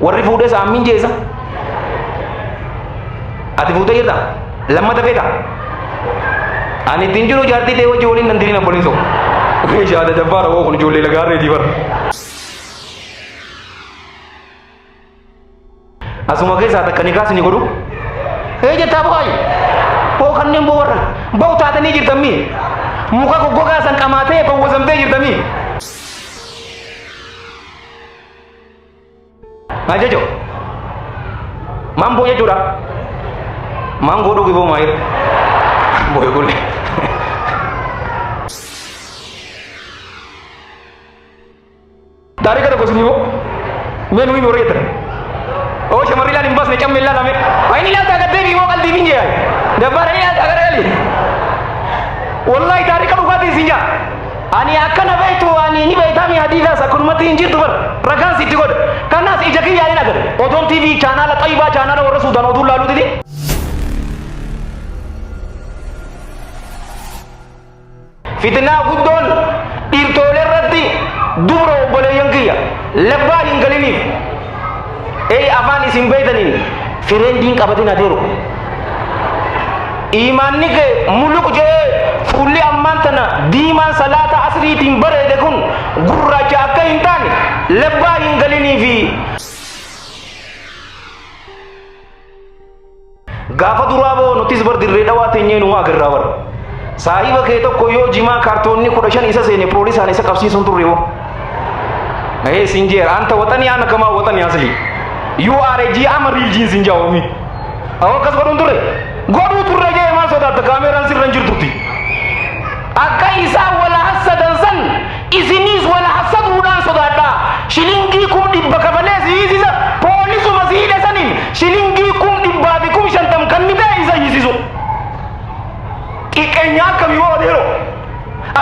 Warri fuudhes aammiin jeesa. Ati fuutee jirta? Lammata feeta? Ani ittiin jiru jaartii ta'e wajji waliin nan diriin obboleessoo. Shaada jabbaara woo kun ijoollee lagaa harreetii bara. Asuma keessaa takka ni kaasni godhu. Ee jettaa bu'aayi. Boo kanneen boo warra ba'u taatanii jirtan mii. Muka goggogaa san qamaatee bawwasamtee jirta mii. Maal jechuun? Maangoo jechuudha. Maangoo dhugi boo maayir. Booyi kulle. Taarika tokko isinii boo. Mee nuyi warra jettan. Oo shamarri ilaali hin baasne camme ilaalame. Ayi ni ilaalta gaddee fi moo qalbii fin jee. Dabbaara ni ilaalta garagali. Wallahi taarika dhugaatiin sin jaa. Ani akkana beektu ani ni beektaami hadiisaas akkanumatti hin jirtu bar ragaan sitti godha. Kanaas ija kiyyaan hin agarre. Odoon TV chaanaala xayyibaa chaanaala warra Suudaan oduu laaluu didi. Fitnaa guddoon dhiirtoolee irratti dubra obboleeyyan kiyya labbaa hin galiniif. Ey afaan isin beeytaniin fireendiin qabatin adeero. Iimaanni kee muluq je'ee fuulli ammaan tana diimaan salaata asriitiin bareede kun gurraacha akka hin taane labbaa hin galiniifi. Gaafa duraa boo nutis bar dirree dhawaa teenyee numa agarraa bar. Saahiba kee tokko yoo jimaa kaartoonni 15 isa seene poolisaan isa qabsiisuun turre hoo. Ee sin jeera anta waxanii ana kamaa waxanii asli. You are a G I'm a real G sin jaawami. Awwa akkas godhuun turre. Godhuu turre jee maal sodaatta kaameeraan sirra hin jirtutti. Akka isaan wal hassadan san isiniis wal hassaduudhaan sodaadhaa. Shilingii 100,000 kafalee si hiisisa poolisuma si hidhe saniin shilingii 150,000 kan ni ta'e isa hiisisu. Xiqqeenyaa akkamii hoo adeeroo?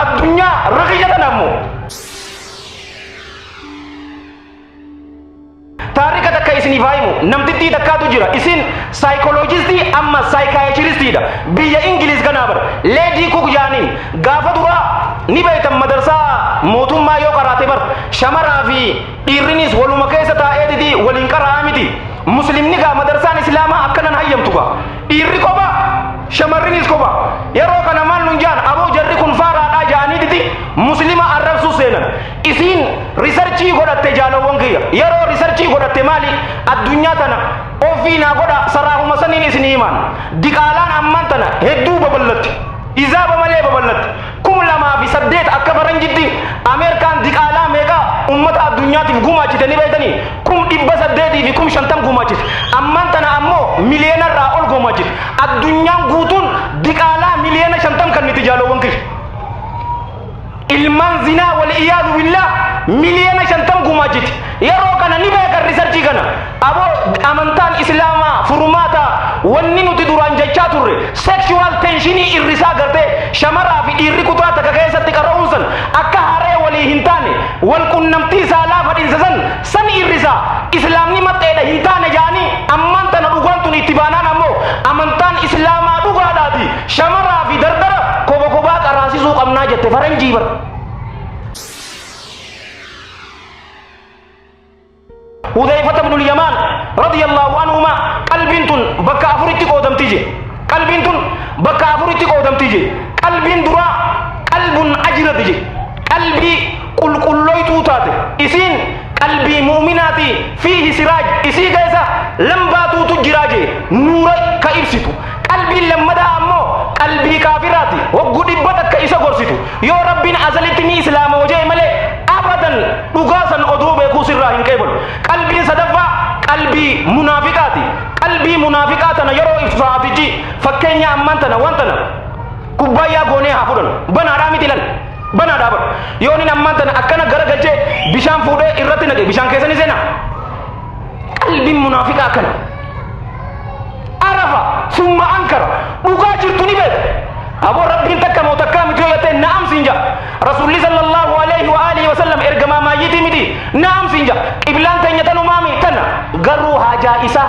Addunyaa rakisha tana ammoo. Taarika takka isiniif haa himu. Namtittii takkaatu jira. Isin saayikoloojistii amma saayikaayitiristiidha. Biyya Ingiliz kanaa bara. Leedii Kuk jaaniin gaafa duraa ni beektan madarsaa mootummaa yoo qaraate bar shamaraa fi dhiirrinis waluma keessa taa'eetiti waliin qara'aa miti. Muslimni gaa madarsaan islaamaa akkanan hayyamtu gaa. Dhiirri kopha shamarrinis kopha. Yeroo kana maal nun jaan aboo jarri kun faaraadhaa jaaniititi muslima arrabsuu seenan. Isiin risarchii godhatte jaalawwan kiyya. Yeroo risarchii godhatte maali addunyaa tana ofii naa godha saraahuma saniin isinii himaan. Diqaalaan ammaan tana hedduu babal'atte. Izaaba malee babal'atte. 2008 akka faranjitti Ameerikaan diqaalaa meeqa ummata addunyaatiif gumaachite ni beektanii? 850,000 gumaachite. Ammaan tana ammoo miliyeenarraa ol gumaachite. Addunyaan guutuun diqaalaa miliyoona 50 kenniti jaalawwan kiyya. Ilmaan zinaa wal iyaadu billah miliyoona 50 gumaachiti. Yeroo kana ni beekan risarchii kana. Aboo amantaan islaamaa furmaata wanni nuti duraan jechaa turre sexual tensionii irrisaa gartee shamaraa fi dhiirri kutaa takka keessatti qara'uun san akka haree walii hin taane wal qunnamtii saalaa fadhinsa san san irrisaa islaamni maxxeedha hin taane jaanii ammaan tana dhugaan tun itti baanaan ammoo amantaan islaamaa dhugaadhaati shamaraa fi dardara koba kobaa qaraasisuu qabnaa jette faranjii bar. Hudayfata ibnul Yamaan radiyallahu anhuma qalbiin tun bakka afuritti qoodamti je. Qalbiin tun bakka afuritti qoodamti je. Qalbiin duraa qalbun ajrad je. Qalbii qulqulloytuu taate. Isiin qalbii mu'minaati fiihi siraaj isii keessa lambaatuutu jiraa je. Nuura ka ibsitu. Qalbiin lammadaa ammoo qalbii kaafiraati. Hoggu 100 isa gorsitu. Yoo Rabbiin azalitti ni islaama hojee malee abadan dhugaa san odoo beekuu sirraa hin qeebalu. Qalbiin sadaffaa qalbii munaafiqaati. Qalbii munaafiqaa tana yeroo ibsu sahaatichi fakkeenya ammaan tana waan tana kubbaayyaa goonee haa fudhannu. Banaadhaa miti lal. Banaadhaa bara. Yoo inni ammaan tana akkana garagalchee bishaan fuudhee irratti naqe bishaan keessa ni seena. Qalbiin munaafiqaa akkana. Arafa summa ankara dhugaa jirtu ni beeka. Aboo Rabbiin takka moo takkaa miti yoo jettee na'am siin ja'a. Rasuulli sallallahu alaihi wa alihi wa sallam ergamaa maayyitii miti na'am siin ja'a. Qiblaan teenya tanumaami tana garuu haajaa isaa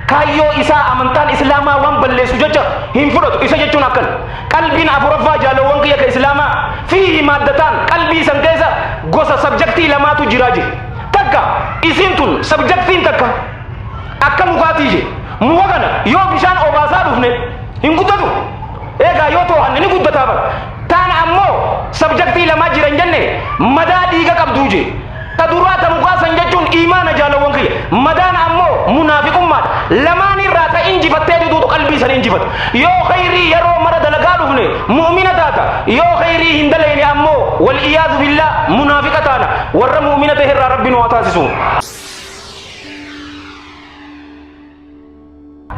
kaayyoo isaa amantaan islaamaa waan balleessu jecha hin fudhatu isa jechuun akkana. Qalbiin afuraffaa jaalowwan kiyya ka islaamaa fiihi maaddataan qalbii san keessa gosa sabjaktii lamaatu jiraa jira. Takka Takka isiin tun sabjaktiin takka akka mukaatii je. Muka kana yoo bishaan obaasaa dhufne hin guddatu. Eegaa yoo too'anne ni guddataa bara. Taana ammoo sabjaktii lamaa jiran jenne madaa dhiiga qabduu je. Ta duraa ta mukaa san jechuun iimaana, jaalawwan kiyya. Madaan ammoo munaafiqummaadha. Lamaan irraa ta injifattee diduutu qalbii san injifata. Yoo khayrii yeroo mara dalagaa dhufne mu'mina taata. Yoo khayrii hin dalayne ammoo wal iyaadu billaa munaafiqa taana. Warra mu'mina ta'e irraa Rabbi nu haa taasisu.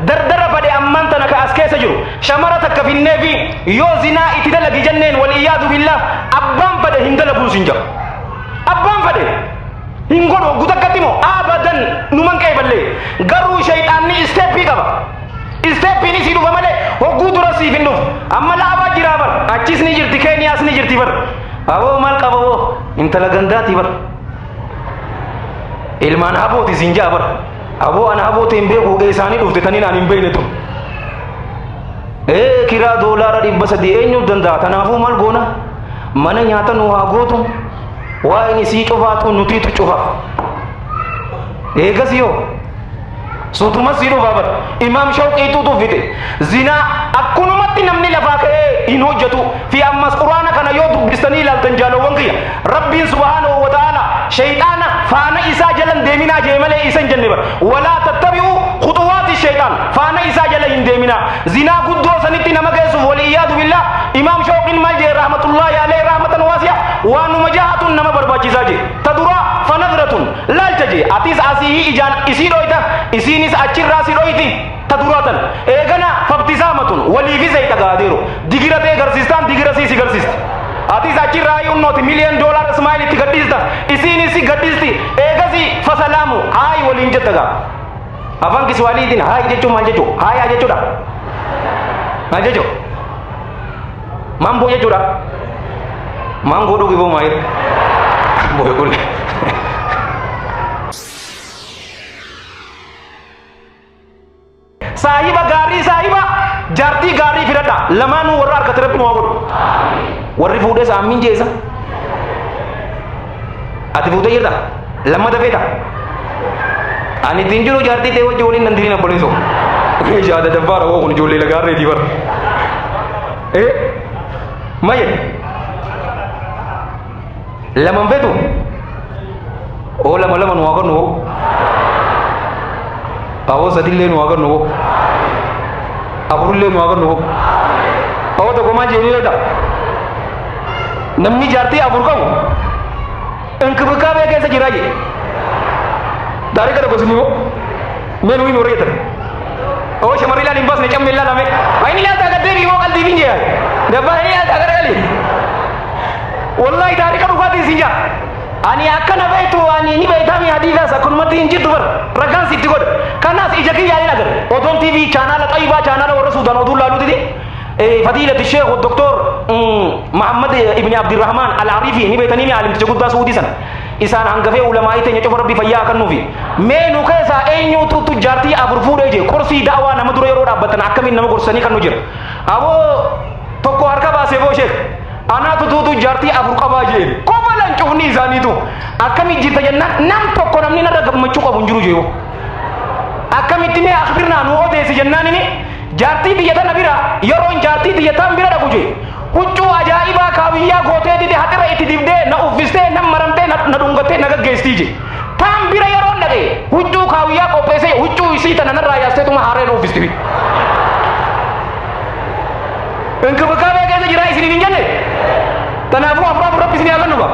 Dardara fadhe ammaan tana ka as keessa jiru shamara takka finnee fi yoo zinaa itti dalagi jenneen, wal iyaadu billah, abbaan fadhe hin dalaguun sin jedha. Abbaan fadhe hin godhu hogguu takkatti moo abadan numan qeeballee, garuu shayxaanni isteeppii qaba. Isteeppiin isii dhufa malee hogguu dura siif hin dhufu. Amma laabaa jiraa bar, achis ni jirti, Keeniyaas ni jirti bar. Aboo maal qaba boo, intala gandaatii bar. Ilmaan habooti sin ja'a bar. Aboo ana haboo ta'e hin beeku, eessaanii dhufte taniin ani hin beekne tun. Ee, kiraa $300 eenyu danda'a? Tanaafuu maal goona? Mana nyaata nu haa gootu, waa'een isii cufaatu nutiitu cufa. Eegas yoo suutuma sii dhufaa bar. Imaam Shawqiituutu fide zinaa akkunumatti namni lafaa ka'ee hin hojjetu. Fi ammas Quraana kana yoo dubbistanii ilaaltan, jaalawwan kiyya, Rabbiin subhaanahu wa ta'ala shayxaana faana isaa jalan deeminaa jee malee isa hin jenne bar. Walaa tattabi'u khuxuwaati shayxaan, faana isaa jala hin deeminaa. Zinaa guddoo sanitti nama geessuuf, wal iyyaadu billah, Imaam Shawqiin maal jee, rahmatullaahi alayhi rahmatan waasi'a, waanuma jahatun nama barbaachisaa jee. Ta duraa fanadratun, laalcha jee. Atis asii ijaan isii dhoyta, isiinis achirraa si dhoyti. Ta duraa tan. Eegana fabtisaamatun, waliifis eeyxa gaadeero digira ta'e garsiistaan, digira sii si garsiisti. Atis achirraa unnooti million dollar smile itti gadhiista, isiinis si gadhiisti. Eegasi fasalaamu, hi waliin jetta gaa. Afaan Kiswaaliitiin hi jechuun maal jechuu? Haayaa jechuudha? Maal jechuu? Mambo jechuudha? Maangoo dhugi boo maayir booy kun. Saahiba gaarii, saahiba jaartii gaarii filadha. Lamaanuu warra harkatti Rabbi nu haa godhu. Warri fuudhes aammin jeesa. Ati fuutee jirta? Lammata feeta? Ani ittiin jiru jaartii ta'e wajji waliin nan diriin, obboleessoo. Shaada dabbaara woo kun ijoollee lagaarreetii bara. Eh? Maye? Laman feetu? Oo, lama lama nu haa kennu hoo. Awoo, sadillee nu haa kennu hoo. Afurillee nu haa kennu hoo. Awoo, tokko maal jedhanii beektaa? Namni jaartii afur qabu inkibikaabee keessa jiraa jedhe. Taarika tokko isin himo. Mee nu himi warra jettan. Oo, shamarri ilaali hin baasne, cammee ilaalame. Inni ilaaltaa gad deebii moo qalbii hin jee. Dabbaan inni ilaaltaa gara gali. Wallahi taarika dhugaatiin isin jaa. Ani akkana beektu, ani ni beektaa, hadiisaas akkanumatti hin jirtu bar, ragaan sitti godha. Kanaas ija kiyyaan hin agarre. Odoon TV chaanaala Xayyibaa, chaanaala warra Suudaan oduu laaluutiti. Fadiilati Sheekh Doktor Muhammad Ibn Abdirrahman Al-Arifi ni beektanii mi, alimticha guddaa Suudii sana. Isaan hangafee ulamaa'ii teenya cufa Rabbi fayyaa kan nuufi. Mee nu keessaa eenyuutu jaartii afur fuudhee jee, qorsii da'awaa nama dura yeroo dhaabbatan akkamiin nama gorsanii kan nu jira. Aboo, tokko harka baasee, boo sheek, anaatu tuutu jaartii afur qabaa jeen. Kofalan cufni isaaniitu. Akkami jirta jennaan, nam tokko namni narra gammachuu qabu hin jiru jeewo. Akkamitti, mee akhbirnaa, nu odeessi jennaan, inni jaartii biyya tana bira yeroon jaartii biyya tan bira dhaqu jee, huccuu ajaa'ibaa kaawiyyaa gootee dide haxira itti dibdee na uffistee, na maramtee, na dhungattee na gaggeesstii jee. Taan bira yeroon dhaqe huccuu kaawiyyaa qopheessee huccuu isii tana narraa yaasteetuma haaree na uffisti. Inkibikaabee keessa jira isiniif hin jenne. Kanaafuu afur afur Rabbi isinii haa kennu ba.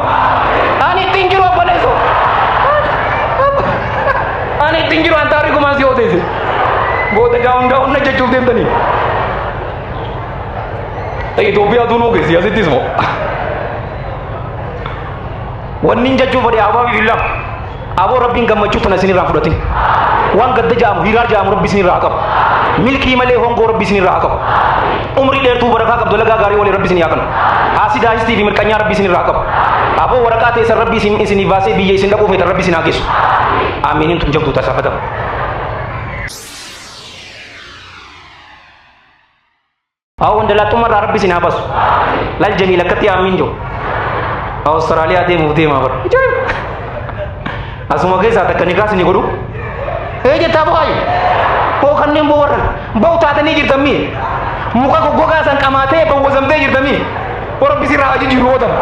Ani ittiin jiru, obboleesso. Ani ittiin jiru, an taarikumaan si odeesse. Booda daawun daawun na jechuuf deemtanii. Itoophiyaa tunuu geessi asittis moo. Wanni hin jechuu fedhe, abaa billah. Aboo, Rabbiin gammachuu tana isinirraa fudhatin. Waan gadda ja'amu, hiraar ja'amu Rabbi isinirraa haa qabu. Milkii malee hongoo Rabbi isinirraa haa qabu. Umrii dheertuu barakaa qabdu, dalagaa gaarii waliin Rabbi isinii haa kennu. Haasidaa histii fi mirqanyaa Rabbi isinirraa haa qabu. Aboo, waraqaa teessan Rabbi isin isinii baasee biyya isin dhaquu feetan Rabbi isin haa geessu. Amiiniin tun jabduu tasaafatamu. Haa, wandalaaxummaa irraa Rabbi isin haa baasu. Lal Jamiil akkatti aamiin jiru. Awustiraaliyaa deemuuf deemaa bara. Asuma keessaa takka nikaa isinii godhu. Ee jettaa bo'aayi. Hoo kanneen boo warra ba'u taatanii jirtan mii. Muka goggogaa san qamaatee bawwasamtee jirtan mii. Hoo rabbi sirraa haa jijjiiru hoo tana.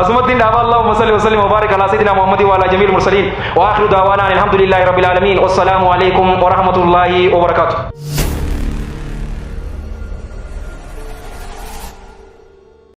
Asumatti dhaaba. Allahumma salli wa sallim wa barik ala sayyidina Muhammadin wa ala jamiil mursalin wa akhiru da'wana alhamdulillahi rabbil alamin, wassalaamu alaikum wa rahmatullahi wa barakatuh.